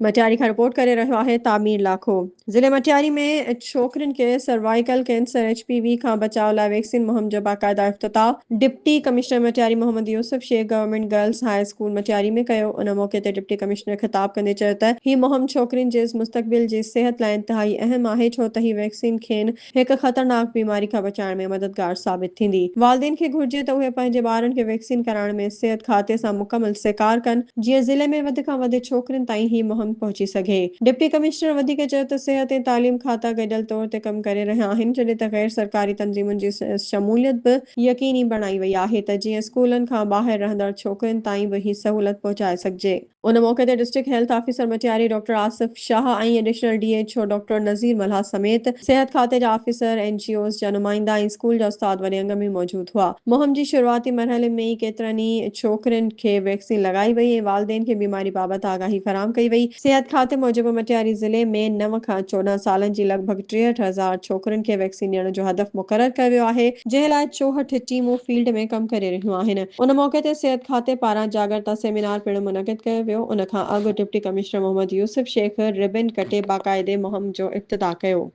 مٽياري کان رپورٽ ڪري رهيو آهي تعمير لاکو. ضلعي مٽياري ۾ ڇوڪرين کي cervical cancer H P V کان بچاء لاء ويڪسين مهم جو باقاعده افتتاح deputy commissioner Matiari Muhammad Yousuf Shaikh government girls high school Matiari ۾ ڪيو. ان موقعي تي ڊپٽي ڪمشنر خطاب ڪندي چيو ته هي مهم ڇوڪرين جي مستقبل جي صحت لاء انتهائي اهم آهي ڇو ته هي ويڪسين کين هڪ خطرناڪ بيماري کان بچائڻ ۾ مددگار ثابت ٿيندي. والدين کي گهرجي ته اهي پنهنجي ٻارن کي ويڪسين ڪرائڻ ۾ صحت کاتي سان مڪمل سهڪار ڪن جيئن ضلعي ۾ وڌ کان وڌ ڇوڪرين تائين هي مهم پهچي سگهي. ڊپٽي ڪمشنر وڌيڪ چيو ته صحت ۽ تعليم کاتا گڏيل طور تي ڪم ڪري رهيا آهن جڏهن ته غير سرڪاري تنظيمن جي شموليت به يقيني بڻائي وئي آهي ته جيئن اسڪولن کان ٻاهر رهندڙ ڇوڪرين تائين به هي سهولت پهچائي سگهجي. ان موقعي تي district health officer Matiari doctor Asif Shah ۽ additional D H O doctor Nazir Mallah سميت صحت کاتي جا آفيسر، اين جي اوز جا نمائندا ۽ اسڪول جا استاد وڏي انگ ۾ موجود هئا. مهم جي شروعاتي مرحلي ۾ ئي ڪيترن ئي ڇوڪرين کي ويڪسين لڳائي وئي ۽ والدين کي بيماري بابت آگاهي فراهم ڪئي وئي. صحت کاتي موجب مٽياري ضلعي ۾ نو کان 14 سالن جي لڳ ڀڳ 63 هزار ڇوڪرين کي ويڪسين ڏيڻ جو هدف مقرر ڪيو ويو آهي، جنهن لاء 64 ٽيمون فيلڊ ۾ ڪم ڪري رهيون آهن. ان موقعي تي صحت کاتي پاران جاڳرتا سيمينار پڻ منعقد ڪيو ويو. ان کان اڳ deputy commissioner Muhammad Yousuf Shaikh ribbon ڪٽي باقاعدي مهم جو افتتاح ڪيو.